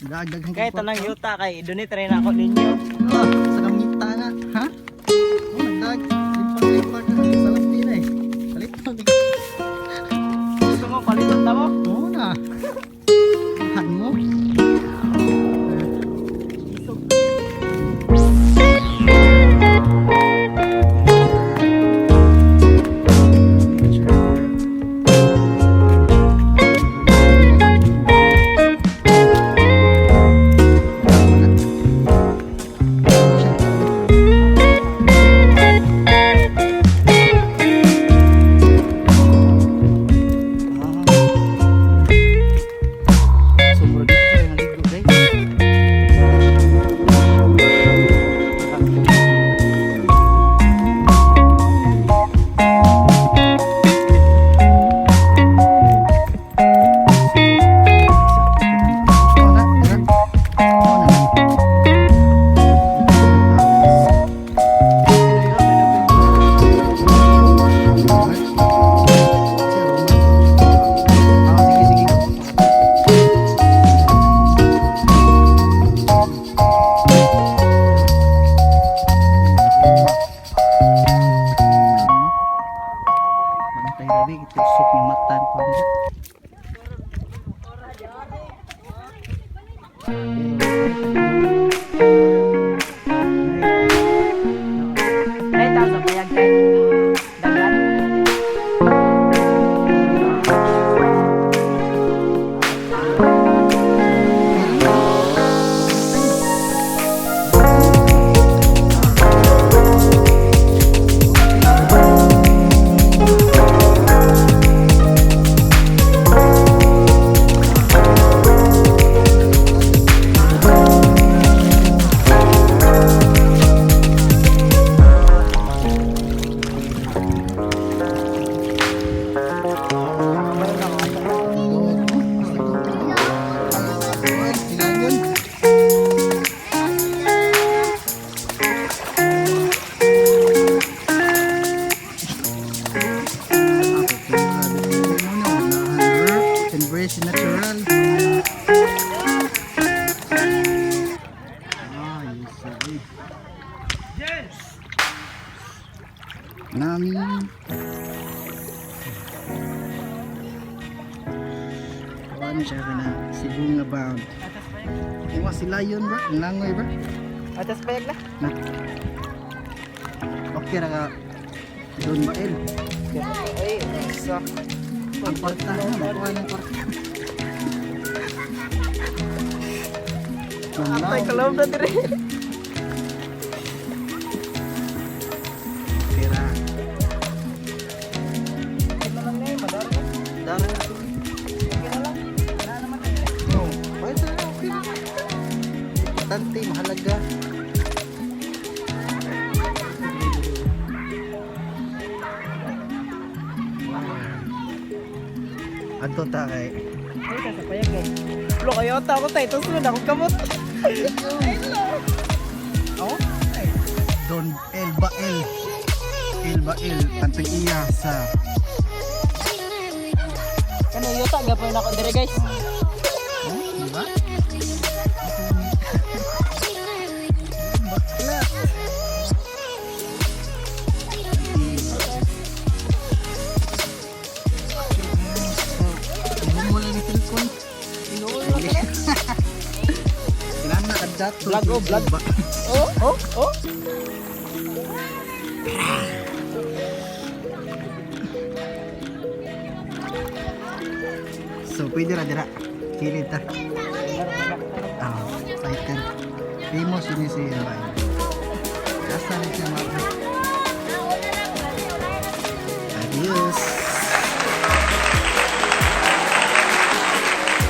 Dagdag. Kahit tanang yuta kay donate rin ako ninyo. Oh, sa kamita na. Ha? Oh, nagdag. Limpak-limpak na. Sa lamti na eh. Palit mo. Gusto mo palitan ta mo? Oo na. Han mo. Sobrang dito siya naligo, guys. Sige, sige. Bantay rabi, itusok ni mata ko nila. Ay, tao sa payag kay. Dagan. Embrace natural. Ah, yes, ay. Nami. Ano siya ka na Cebu nga bound. Iwa si Lion ba? Ang langoy ba? Atas payag na. Na. Okay ra ka. Doon ba el? Ay, sa Ang kwarta na, makuha ng kwarta. Atay kalom na dire. Okay ra. Ano lang na madaro. Dara na. Okay na lang. Wala naman. Oh, pwede na, okay na. Importante, mahalaga. Adto ta kay. Ay, sa payag kay. Lo kayo ta ako tayo tusod ako kamot. Oh? Ay. Don El Bael. El Bael tantoy iya sa Kano yuta gapon ako dire, guys. Oh, di ba? Bakla. Mula ni Silicon. Kailangan na adapt. Vlog, oh, vlog. Oh, oh, oh. So, pwede ra dira. Kilid ta. Ah, fighter. Famous yun si Elbain. Asa rin siya mga. Adios.